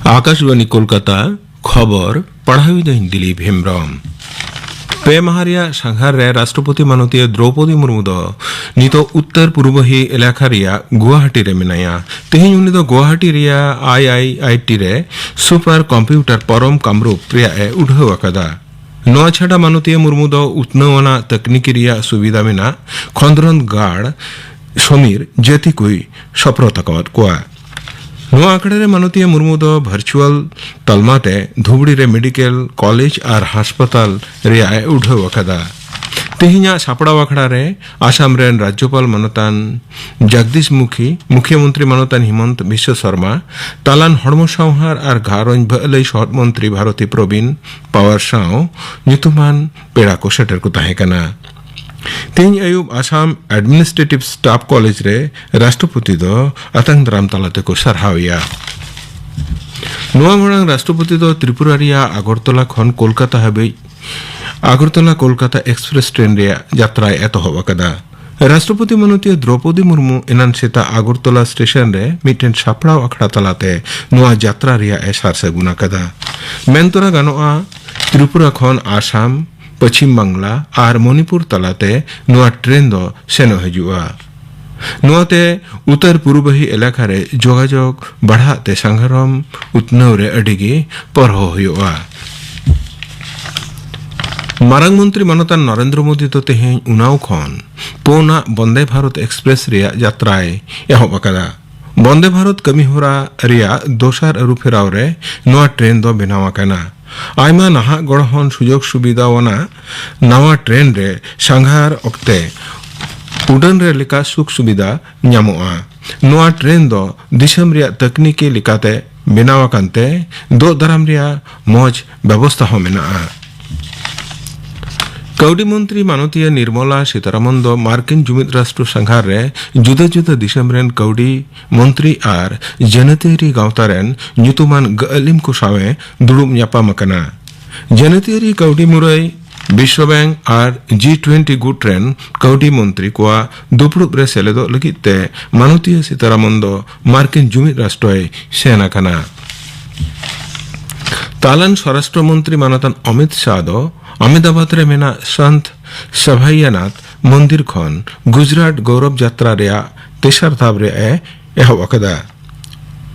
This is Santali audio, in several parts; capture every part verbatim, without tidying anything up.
ᱟᱠᱟᱥᱵᱟᱬᱤ ᱠᱳᱞᱠᱟᱛᱟ, ᱠᱷᱚᱵᱚᱨ ᱯᱟᱲᱦᱟᱣᱤᱫᱟᱹᱧ ᱫᱤᱞᱤᱯ ᱦᱮᱢᱵᱨᱚᱢ᱾ ᱯᱮ ᱢᱟᱦᱟ ᱨᱮᱭᱟᱜ ᱥᱟᱸᱜᱷᱟᱨ ᱨᱮ ᱨᱟᱥᱴᱨᱚᱯᱚᱛᱤ ᱢᱟᱱᱚᱛᱤᱭᱟᱹ ᱫᱨᱚᱣᱯᱚᱫᱤ ᱢᱩᱨᱢᱩ ᱫᱚ ᱱᱤᱛᱚᱜ ᱩᱛᱛᱚᱨ ᱯᱩᱨᱵᱚᱦᱤ ᱮᱞᱟᱠᱟ ᱨᱮᱭᱟᱜ ᱜᱩᱣᱟᱦᱟᱴᱤ ᱨᱮ ᱢᱮᱱᱟᱭᱟ᱾ ᱛᱮᱦᱮᱧ ᱩᱱᱤ ᱫᱚ ᱜᱩᱣᱟᱦᱟᱴᱤ ᱨᱮᱭᱟᱜ ᱟᱭ ᱟᱭ ᱟᱭ ᱴᱤ ᱨᱮ ᱥᱩᱯᱟᱨ ᱠᱚᱢᱯᱤᱭᱩᱴᱟᱨ ᱯᱚᱨᱚᱢ ᱠᱟᱢᱨᱩᱯ ᱨᱮᱭᱟᱜ ᱮ ᱩᱰᱷᱟᱹᱣ ᱟᱠᱟᱫᱟ᱾ ᱱᱚᱣᱟ ᱪᱷᱟᱰᱟ ᱢᱟᱱᱚᱛᱤᱭᱟᱹ ᱢᱩᱨᱢᱩ ᱫᱚ ᱩᱛᱱᱟᱹᱣ ᱟᱱᱟᱜ ᱛᱟᱹᱠᱱᱤᱠᱤ ᱨᱮᱭᱟᱜ ᱥᱩᱵᱤᱫᱷᱟ ᱢᱮᱱᱟᱜ ᱠᱷᱚᱸᱫᱽᱨᱚᱸᱫᱽ ᱜᱟᱲ ᱥᱚᱢᱤᱨ ᱡᱟᱹᱛᱤ ᱠᱚᱭ ᱥᱚᱯᱨᱚᱛ ᱟᱠᱟᱣᱟᱫ ᱠᱚᱣᱟ᱾ ᱱᱚᱣᱟ ᱟᱠᱷᱲᱟ ᱨᱮ ᱢᱟᱱᱚᱛᱤᱭᱟᱹ ᱢᱩᱨᱢᱩ ᱫᱚ ᱵᱷᱟᱨᱪᱩᱣᱟᱞ ᱛᱟᱞᱢᱟ ᱛᱮ ᱫᱷᱩᱵᱽᱲᱤ ᱨᱮ ᱢᱮᱰᱤᱠᱮᱞ ᱠᱚᱞᱮᱡᱽ ᱟᱨ ᱦᱟᱥᱯᱟᱛᱟᱞ ᱨᱮᱭᱟᱜ ᱮ ᱩᱰᱷᱟᱹᱣ ᱟᱠᱟᱫᱟ᱾ ᱛᱮᱦᱮᱧᱟᱜ ᱥᱟᱯᱲᱟᱣ ᱟᱠᱷᱲᱟ ᱨᱮ ᱟᱥᱟᱢ ᱨᱮᱱ ᱨᱟᱡᱽᱡᱚᱯᱟᱞ ᱢᱟᱱᱚᱛᱟᱱ ᱡᱟᱜᱫᱤᱥ ᱢᱩᱠᱷᱤ, ᱢᱩᱠᱷᱭᱟᱹ ᱢᱚᱱᱛᱨᱤ ᱢᱟᱱᱚᱛᱟᱱ ᱦᱤᱢᱚᱱᱛ ᱵᱤᱥᱣᱚ ᱥᱚᱨᱢᱟ, ᱛᱟᱞᱟᱱ ᱦᱚᱲᱢᱚ ᱥᱟᱶᱦᱟᱨ ᱟᱨ ᱜᱷᱟᱨᱚᱸᱡᱽ ᱵᱷᱟᱹᱞᱟᱹᱭ ᱥᱚᱦᱚᱫ ᱢᱚᱱᱛᱨᱤ ᱵᱷᱟᱨᱚᱛᱤ ᱯᱨᱚᱵᱤᱱ ᱯᱟᱣᱟᱨ ᱥᱟᱶ ᱧᱩᱛᱩᱢᱟᱱ ᱯᱮᱲᱟ ᱠᱚ ᱥᱮᱴᱮᱨ ᱠᱚ ᱛᱟᱦᱮᱸ ᱠᱟᱱᱟ᱾ ᱛᱮᱦᱮᱧ ᱟᱹᱭᱩᱵ ᱟᱥᱟᱢ ᱮᱰᱢᱤᱱᱤᱥᱴᱨᱮᱴᱤᱵᱷ ᱥᱴᱟᱯ ᱠᱚᱞᱮᱡᱽ ᱨᱮ ᱨᱟᱥᱴᱨᱚᱯᱚᱛᱤ ᱫᱚ ᱟᱛᱟᱝ ᱫᱟᱨᱟᱢ ᱛᱟᱞᱟ ᱛᱮᱠᱚ ᱥᱟᱨᱦᱟᱣ ᱮᱭᱟ᱾ ᱱᱚᱣᱟ ᱢᱟᱲᱟᱝ ᱨᱟᱥᱴᱨᱚᱯᱚᱛᱤ ᱫᱚ ᱛᱨᱤᱯᱩᱨᱟ ᱨᱮᱭᱟᱜ ᱟᱜᱚᱨᱛᱚᱞᱟ ᱠᱷᱚᱱ ᱠᱳᱞᱠᱟᱛᱟ ᱦᱟᱹᱵᱤᱡ ᱟᱜᱚᱨᱛᱚᱞᱟ ᱠᱳᱞᱠᱟᱛᱟ ᱮᱠᱥᱯᱨᱮᱥ ᱴᱨᱮᱱ ᱨᱮᱭᱟᱜ ᱡᱟᱛᱨᱟᱭ ᱮᱛᱚᱦᱚᱵ ᱟᱠᱟᱫᱟ᱾ ᱨᱟᱥᱴᱨᱚᱯᱚᱛᱤ ᱢᱟᱱᱚᱛᱤᱭᱟᱹ ᱫᱨᱚᱣᱯᱚᱫᱤ ᱢᱩᱨᱢᱩ ᱮᱱᱟᱱ ᱥᱮᱛᱟᱜ ᱟᱜᱚᱨᱛᱚᱞᱟ ᱥᱴᱮᱥᱚᱱ ᱨᱮ ᱢᱤᱫᱴᱮᱱ ᱥᱟᱯᱲᱟᱣ ᱟᱠᱷᱲᱟ ᱛᱟᱞᱟᱛᱮ ᱱᱚᱣᱟ ᱡᱟᱛᱨᱟ ᱨᱮᱭᱟᱜ ᱮ ᱥᱟᱨ ᱥᱟᱹᱜᱩᱱ ᱟᱠᱟᱫᱟ᱾ ᱢᱮᱱ ᱛᱚᱨᱟ ᱜᱟᱱᱚᱜᱼᱟ, ᱛᱨᱤᱯᱩᱨᱟ ᱠᱷᱚᱱ ᱟᱥᱟᱢ, ᱯᱚᱪᱷᱤᱢ ᱵᱟᱝᱞᱟ ᱟᱨ ᱢᱚᱱᱤᱯᱩᱨ ᱛᱟᱞᱟᱛᱮ ᱱᱚᱣᱟ ᱴᱨᱮᱱ ᱫᱚ ᱥᱮᱱᱚᱜ ᱦᱤᱡᱩᱜᱼᱟ᱾ ᱱᱚᱣᱟᱛᱮ ᱩᱛᱛᱚᱨ ᱯᱩᱨᱩᱵᱟᱦᱤ ᱮᱞᱟᱠᱟ ᱨᱮ ᱡᱳᱜᱟᱡᱳᱜᱽ ᱵᱟᱲᱦᱟᱜ ᱛᱮ ᱥᱟᱸᱜᱷᱟᱨᱚᱢ ᱩᱛᱱᱟᱹᱣ ᱨᱮ ᱟᱹᱰᱤ ᱜᱮ ᱯᱚᱨᱦᱚ ᱦᱩᱭᱩᱜᱼᱟ᱾ ᱢᱟᱨᱟᱝ ᱢᱚᱱᱛᱨᱤ ᱢᱟᱱᱚᱛᱟᱱ ᱱᱚᱨᱮᱱᱫᱨᱚ ᱢᱳᱫᱤ ᱫᱚ ᱛᱮᱦᱮᱧ ᱩᱱᱟᱣ ᱠᱷᱚᱱ ᱯᱳᱱᱟᱜ ᱵᱚᱱᱫᱮ ᱵᱷᱟᱨᱚᱛ ᱮᱠᱥᱯᱨᱮᱥ ᱨᱮᱭᱟᱜ ᱡᱟᱛᱨᱟᱭ ᱮᱦᱚᱵ ᱟᱠᱟᱫᱟ᱾ ᱵᱚᱱᱫᱮ ᱵᱷᱟᱨᱚᱛ ᱠᱟᱹᱢᱤᱦᱚᱨᱟ ᱨᱮᱭᱟᱜ ᱫᱚᱥᱟᱨ ᱟᱹᱨᱩᱯᱷᱮᱨᱟᱣ ᱨᱮ ᱱᱚᱣᱟ ᱴᱨᱮᱱ ᱫᱚ ᱵᱮᱱᱟᱣ ᱟᱠᱟᱱᱟ᱾ ᱟᱭᱢᱟ ᱱᱟᱦᱟᱜ ᱜᱚᱲᱦᱚᱱ ᱥᱩᱡᱳᱜᱽ ᱥᱩᱵᱤᱫᱷᱟ ᱟᱱᱟᱜ ᱱᱟᱣᱟ ᱴᱨᱮᱱ ᱨᱮ ᱥᱟᱸᱜᱷᱟᱨ ᱚᱠᱛᱮ ᱩᱰᱟᱹᱱ ᱨᱮ ᱞᱮᱠᱟ ᱥᱩᱠ ᱥᱩᱵᱤᱫᱷᱟ ᱧᱟᱢᱚᱜᱼᱟ᱾ ᱱᱚᱣᱟ ᱴᱨᱮᱱ ᱫᱚ ᱫᱤᱥᱚᱢ ᱨᱮᱭᱟᱜ ᱛᱟᱹᱠᱱᱤᱠᱤ ᱞᱮᱠᱟᱛᱮ ᱵᱮᱱᱟᱣ ᱟᱠᱟᱱ ᱛᱮ ᱫᱚᱜ ᱫᱟᱨᱟᱢ ᱨᱮᱭᱟᱜ ᱢᱚᱡᱽ ᱵᱮᱵᱚᱥᱛᱷᱟ ᱦᱚᱸ ᱢᱮᱱᱟᱜᱼᱟ᱾ ᱠᱟᱹᱣᱰᱤ ᱢᱚᱱᱛᱨᱤ ᱢᱟᱱᱚᱛᱤᱭᱟᱹ ᱱᱤᱨᱢᱚᱞᱟ ᱥᱤᱛᱟᱨᱟᱢᱚᱱ ᱫᱚ ᱢᱟᱨᱠᱤᱱ ᱡᱩᱢᱤᱫ ᱨᱟᱥᱴᱨᱚ ᱥᱟᱸᱜᱷᱟᱨ ᱨᱮ ᱡᱩᱫᱟᱹ ᱡᱩᱫᱟᱹ ᱫᱤᱥᱚᱢ ᱨᱮᱱ ᱠᱟᱹᱣᱰᱤ ᱢᱚᱱᱛᱨᱤ ᱟᱨ ᱡᱟᱹᱱᱟᱹᱛᱤᱭᱟᱹᱨᱤ ᱜᱟᱶᱛᱟ ᱨᱮᱱ ᱧᱩᱛᱩᱢᱟᱱ ᱜᱟᱹᱞᱤᱢ ᱠᱚ ᱥᱟᱶ ᱮ ᱫᱩᱲᱩᱵ ᱧᱟᱯᱟᱢ ᱟᱠᱟᱱᱟ᱾ ᱡᱟᱹᱱᱟᱹᱛᱤᱭᱟᱹᱨᱤ ᱠᱟᱹᱣᱰᱤ ᱢᱩᱨᱟᱹᱭ ᱵᱤᱥᱣᱚ ᱵᱮᱝᱠ ᱟᱨ ᱡᱤ ᱴᱩᱭᱮᱱᱴᱤ ᱜᱩᱴ ᱨᱮᱱ ᱠᱟᱹᱣᱰᱤ ᱢᱚᱱᱛᱨᱤ ᱠᱚᱣᱟᱜ ᱫᱩᱯᱲᱩᱵ ᱨᱮ ᱥᱮᱞᱮᱫᱚᱜ ᱞᱟᱹᱜᱤᱫ ᱛᱮ ᱢᱟᱱᱚᱛᱤᱭᱟᱹ ᱥᱤᱛᱟᱨᱟᱢᱚᱱ ᱫᱚ ᱢᱟᱨᱠᱤᱱ ᱡᱩᱢᱤᱫ ᱨᱟᱥᱴᱨᱚᱭ ᱥᱮᱱ ᱟᱠᱟᱱᱟ᱾ ᱛᱟᱞᱟᱱ ᱥᱚᱨᱟᱥᱴᱨᱚ ᱢᱚᱱᱛᱨᱤ ᱢᱟᱱᱚᱛᱟᱱ ᱚᱢᱤᱛ ᱥᱟᱦ ᱫᱚ ᱟᱦᱢᱮᱫᱟᱵᱟᱫ ᱨᱮ ᱢᱮᱱᱟᱜ ᱥᱟᱱᱛ ᱥᱟᱵᱷᱟᱭᱟᱱᱟᱛᱷ ᱢᱚᱱᱫᱤᱨ ᱠᱷᱚᱱ ᱜᱩᱡᱽᱨᱟᱴ ᱜᱚᱣᱨᱚᱵ ᱡᱟᱛᱨᱟ ᱨᱮᱭᱟᱜ ᱛᱮᱥᱟᱨ ᱫᱷᱟᱯ ᱨᱮᱭᱟᱜ ᱮ ᱮᱦᱚᱵ ᱟᱠᱟᱫᱟ᱾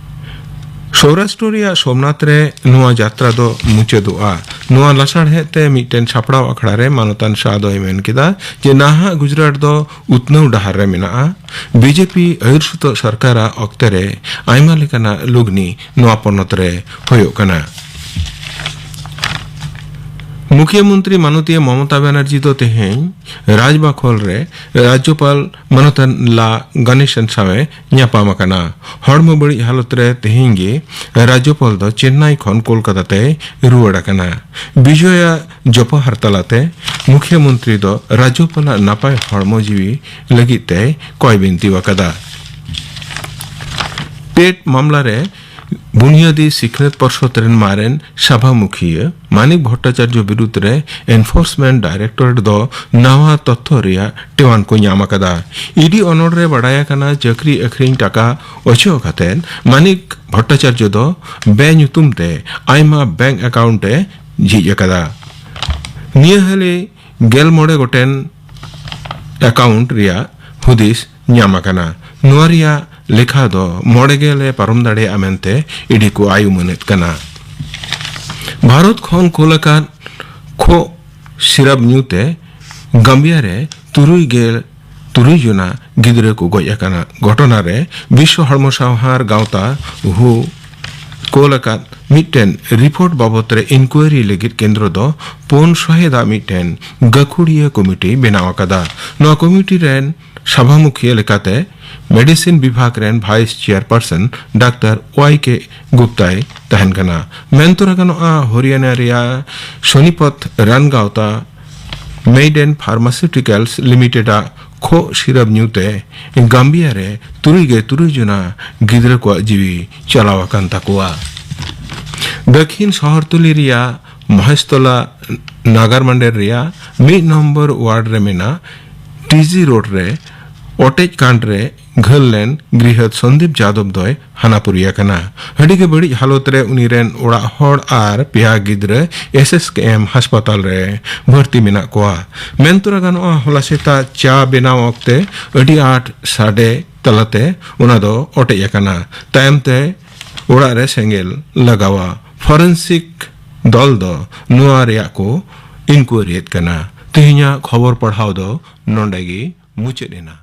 ᱥᱚᱨᱟᱥᱴᱨᱚ ᱨᱮᱭᱟᱜ ᱥᱳᱢᱱᱟᱛᱷ ᱨᱮ ᱱᱚᱣᱟ ᱡᱟᱛᱨᱟ ᱫᱚ ᱢᱩᱪᱟᱹᱫᱚᱜᱼᱟ᱾ ᱱᱚᱣᱟ ᱞᱟᱥᱟᱲᱦᱮᱫ ᱛᱮ ᱢᱤᱫᱴᱮᱱ ᱥᱟᱯᱲᱟᱣ ᱟᱠᱷᱲᱟ ᱨᱮ ᱢᱟᱱᱚᱛᱟᱱ ᱥᱟᱦ ᱫᱚᱭ ᱢᱮᱱ ᱠᱮᱫᱟ ᱡᱮ ᱱᱟᱦᱟᱜ ᱜᱩᱡᱽᱨᱟᱴ ᱫᱚ ᱩᱛᱱᱟᱹᱣ ᱰᱟᱦᱟᱨ ᱨᱮ ᱢᱮᱱᱟᱜᱼᱟ᱾ ᱵᱤᱡᱮᱯᱤ ᱟᱹᱭᱩᱨ ᱥᱩᱛᱩᱜ ᱥᱚᱨᱠᱟᱨᱟᱜ ᱚᱠᱛᱮ ᱨᱮ ᱟᱭᱢᱟ ᱞᱮᱠᱟᱱᱟᱜ ᱞᱩᱜᱽᱱᱤ ᱱᱚᱣᱟ ᱯᱚᱱᱚᱛ ᱨᱮ ᱦᱩᱭᱩᱜ ᱠᱟᱱᱟ᱾ ᱢᱩᱠᱷᱭᱟᱹ ᱢᱚᱱᱛᱨᱤ ᱢᱟᱱᱚᱛᱤᱭᱟᱹ ᱢᱚᱢᱚᱛᱟ ᱵᱟᱱᱟᱨᱡᱤ ᱫᱚ ᱛᱮᱦᱮᱧ ᱨᱟᱡᱽᱵᱟᱠᱷᱚᱞ ᱨᱮ ᱨᱟᱡᱽᱡᱚᱯᱟᱞ ᱢᱟᱱᱚᱛᱟᱱ ᱞᱟ ᱜᱟᱱᱮᱥᱚᱱ ᱥᱟᱶ ᱮ ᱧᱟᱯᱟᱢ ᱟᱠᱟᱱᱟ᱾ ᱦᱚᱲᱢᱚ ᱵᱟᱹᱲᱤᱡ ᱦᱟᱞᱚᱛ ᱨᱮ ᱛᱮᱦᱮᱧ ᱜᱮ ᱨᱟᱡᱽᱡᱚᱯᱟᱞ ᱫᱚ ᱪᱮᱱᱱᱟᱭ ᱠᱷᱚᱱ ᱠᱳᱞᱠᱟᱛᱟ ᱛᱮᱭ ᱨᱩᱣᱟᱹᱲ ᱟᱠᱟᱱᱟ᱾ ᱵᱤᱡᱚᱭᱟ ᱡᱚᱯᱚᱦᱟᱨ ᱛᱟᱞᱟᱛᱮ ᱢᱩᱠᱷᱭᱟᱹ ᱢᱚᱱᱛᱨᱤ ᱫᱚ ᱨᱟᱡᱽᱡᱚᱯᱟᱞᱟᱜ ᱱᱟᱯᱟᱭ ᱦᱚᱲᱢᱚ ᱡᱤᱣᱤ ᱞᱟᱹᱜᱤᱫ ᱛᱮᱭ ᱠᱚᱭ ᱵᱤᱱᱛᱤ ᱟᱠᱟᱫᱟ᱾ ᱴᱮᱴ ᱢᱟᱢᱞᱟ ᱨᱮ ᱵᱩᱱᱭᱟᱹᱫᱤ ᱥᱤᱠᱷᱱᱟᱹᱛ ᱯᱚᱨᱥᱚᱫ ᱨᱮᱱ ᱢᱟᱨᱮᱱ ᱥᱚᱵᱷᱟ ᱢᱩᱠᱷᱤᱭᱟᱹ ᱢᱟᱱᱤᱠ ᱵᱷᱚᱴᱴᱟᱪᱟᱨᱡᱚ ᱵᱤᱨᱩᱫᱽ ᱨᱮ ᱮᱱᱯᱷᱳᱨᱥᱢᱮᱱᱴ ᱰᱟᱭᱨᱮᱠᱴᱚᱨᱮᱴ ᱫᱚ ᱱᱟᱣᱟ ᱛᱚᱛᱛᱷᱚ ᱨᱮᱭᱟᱜ ᱴᱮᱣᱟᱱ ᱠᱚ ᱧᱟᱢ ᱟᱠᱟᱫᱟ᱾ ᱤᱰᱤ ᱚᱱᱚᱲ ᱨᱮ ᱵᱟᱰᱟᱭ ᱟᱠᱟᱱᱟ ᱪᱟᱹᱠᱨᱤ ᱟᱹᱠᱷᱨᱤᱧ ᱴᱟᱠᱟ ᱚᱪᱚᱜ ᱠᱟᱛᱮ ᱢᱟᱱᱤᱠ ᱵᱷᱚᱴᱴᱟᱪᱟᱨᱡᱚ ᱫᱚ ᱵᱮ ᱧᱩᱛᱩᱢ ᱛᱮ ᱟᱭᱢᱟ ᱵᱮᱝᱠ ᱟᱠᱟᱣᱩᱱᱴ ᱮ ᱡᱷᱤᱡ ᱟᱠᱟᱫᱟ᱾ ᱱᱤᱭᱟᱹ ᱦᱟᱹᱞᱤ ᱜᱮᱞ ᱢᱚᱬᱮ ᱜᱚᱴᱮᱱ ᱟᱠᱟᱣᱩᱱᱴ ᱨᱮᱭᱟᱜ ᱦᱩᱫᱤᱥ ᱧᱟᱢ ᱟᱠᱟᱱᱟ᱾ ᱱᱚᱣᱟ ᱨᱮᱭᱟᱜ ᱞᱮᱠᱷᱟ ᱫᱚ ᱢᱚᱬᱮ ᱜᱮᱞ ᱮ ᱯᱟᱨᱚᱢ ᱫᱟᱲᱮᱭᱟᱜᱼᱟ ᱢᱮᱱᱛᱮ ᱤᱰᱤ ᱠᱚ ᱟᱭ ᱩᱢᱟᱹᱱᱮᱫ ᱠᱟᱱᱟ᱾ ᱵᱷᱟᱨᱚᱛ ᱠᱷᱚᱱ ᱠᱩᱞ ᱟᱠᱟᱱ ᱠᱷᱳᱜ ᱥᱤᱨᱟᱯ ᱧᱩᱛᱮ ᱜᱟᱢᱵᱤᱭᱟ ᱨᱮ ᱛᱩᱨᱩᱭ ᱜᱮᱞ ᱛᱩᱨᱩᱭ ᱡᱚᱱᱟ ᱜᱤᱫᱽᱨᱟᱹ ᱠᱚ ᱜᱚᱡ ᱟᱠᱟᱱᱟ᱾ ᱜᱷᱚᱴᱚᱱᱟ ᱨᱮ ᱵᱤᱥᱣᱚ ᱦᱚᱲᱢᱚ ᱥᱟᱶᱦᱟᱨ ᱜᱟᱶᱛᱟ ᱦᱩ ᱠᱳᱞ ᱟᱠᱟᱫ ᱢᱤᱫᱴᱮᱱ ᱨᱤᱯᱳᱨᱴ ᱵᱟᱵᱚᱛ ᱨᱮ ᱤᱱᱠᱩᱭᱟᱨᱤ ᱞᱟᱹᱜᱤᱫ ᱠᱮᱱᱫᱨᱚ ᱫᱚ ᱯᱩᱱ ᱥᱚᱦᱮᱫᱟᱜ ᱢᱤᱫᱴᱮᱱ ᱜᱟᱹᱠᱷᱩᱲᱤᱭᱟᱹ ᱠᱚᱢᱤᱴᱤ ᱵᱮᱱᱟᱣ ᱟᱠᱟᱫᱟ᱾ ᱱᱚᱣᱟ ᱠᱚᱢᱤᱴᱤ ᱨᱮᱱ ᱥᱚᱵᱷᱟᱢᱩᱠᱷᱤᱭᱟᱹ ᱞᱮᱠᱟᱛᱮ ᱢᱮᱰᱤᱥᱤᱱ ᱵᱤᱵᱷᱟᱜᱽ ᱨᱮᱱ ᱵᱷᱟᱭᱤᱥ ᱪᱮᱭᱟᱨᱯᱟᱨᱥᱚᱱ ᱰᱟᱠᱛᱟᱨ ᱳᱣᱟᱭ ᱠᱮ ᱜᱩᱯᱛᱟᱭ ᱛᱟᱦᱮᱱ ᱠᱟᱱᱟ᱾ ᱢᱮᱱ ᱛᱚᱨᱟ ᱜᱟᱱᱚᱜᱼᱟ, ᱦᱚᱨᱤᱭᱟᱱᱟ ᱨᱮᱭᱟᱜ ᱥᱳᱱᱤᱯᱚᱛ ᱨᱟᱱ ᱜᱟᱶᱛᱟ ᱢᱮᱭᱰᱮᱱ ᱯᱷᱟᱨᱢᱟᱥᱤᱣᱴᱤᱠᱟᱞᱥ ᱞᱤᱢᱤᱴᱮᱰ ᱟᱜ ᱠᱷᱳᱜ ᱥᱤᱨᱟᱯ ᱧᱩᱛᱮ ᱜᱟᱢᱵᱤᱭᱟ ᱨᱮ ᱛᱩᱨᱩᱭ ᱜᱮ ᱛᱩᱨᱩᱭ ᱡᱚᱱᱟ ᱜᱤᱫᱽᱨᱟᱹ ᱠᱚᱣᱟᱜ ᱡᱤᱣᱤ ᱪᱟᱞᱟᱣ ᱟᱠᱟᱱ ᱛᱟᱠᱚᱣᱟ᱾ ᱫᱟᱹᱠᱷᱤᱱ ᱥᱚᱦᱚᱨᱛᱚᱞᱤ ᱨᱮᱭᱟᱜ ᱢᱚᱦᱮᱥᱛᱚᱞᱟ ᱱᱟᱜᱟᱨ ᱢᱟᱱᱰᱮᱨ ᱨᱮᱭᱟᱜ ᱢᱤᱫ ᱱᱚᱢᱵᱚᱨ ᱣᱟᱨᱰ ᱨᱮ ᱢᱮᱱᱟᱜ ᱴᱤᱡᱤ ᱨᱳᱰ ᱨᱮ ᱚᱴᱮᱡ ᱠᱟᱸᱰ ᱨᱮ ᱜᱷᱟᱹᱞ ᱞᱮᱱ ᱜᱨᱤᱦᱚᱛ ᱥᱚᱱᱫᱤᱯ ᱡᱟᱫᱚᱵ ᱫᱚᱭ ᱦᱟᱱᱟᱯᱩᱨᱤ ᱟᱠᱟᱱᱟ᱾ ᱟᱹᱰᱤ ᱜᱮ ᱵᱟᱹᱲᱤᱡ ᱦᱟᱞᱚᱛ ᱨᱮ ᱩᱱᱤ ᱨᱮᱱ ᱚᱲᱟᱜ ᱦᱚᱲ ᱟᱨ ᱯᱮᱭᱟ ᱜᱤᱫᱽᱨᱟᱹ ᱮᱥ ᱮᱥ ᱠᱮ ᱮᱢ ᱦᱟᱥᱯᱟᱛᱟᱞ ᱨᱮ ᱵᱷᱚᱨᱛᱤ ᱢᱮᱱᱟᱜ ᱠᱚᱣᱟ᱾ ᱢᱮᱱ ᱛᱚᱨᱟ ᱜᱟᱱᱚᱜᱼᱟ, ᱦᱚᱞᱟ ᱥᱮᱛᱟᱜ ᱪᱟ ᱵᱮᱱᱟᱣ ᱚᱠᱛᱮ ᱟᱹᱰᱤ ᱟᱸᱴ ᱥᱟᱰᱮ ᱛᱟᱞᱟᱛᱮ ᱚᱱᱟ ᱫᱚ ᱚᱴᱮᱡ ᱟᱠᱟᱱᱟ᱾ ᱛᱟᱭᱚᱢ ᱛᱮ ᱚᱲᱟᱜ ᱨᱮ ᱥᱮᱸᱜᱮᱞ ᱞᱟᱜᱟᱣᱟ᱾ ᱯᱷᱚᱨᱮᱱᱥᱤᱠ ᱫᱚᱞ ᱫᱚ ᱱᱚᱣᱟ ᱨᱮᱭᱟᱜ ᱠᱚ ᱤᱱᱠᱩᱭᱟᱨᱤᱭᱮᱫ ᱠᱟᱱᱟ᱾ ᱛᱮᱦᱮᱧᱟᱜ ᱠᱷᱚᱵᱚᱨ ᱯᱟᱲᱦᱟᱣ ᱫᱚ ᱱᱚᱰᱮ ᱜᱮ ᱢᱩᱪᱟᱹᱫ ᱮᱱᱟ᱾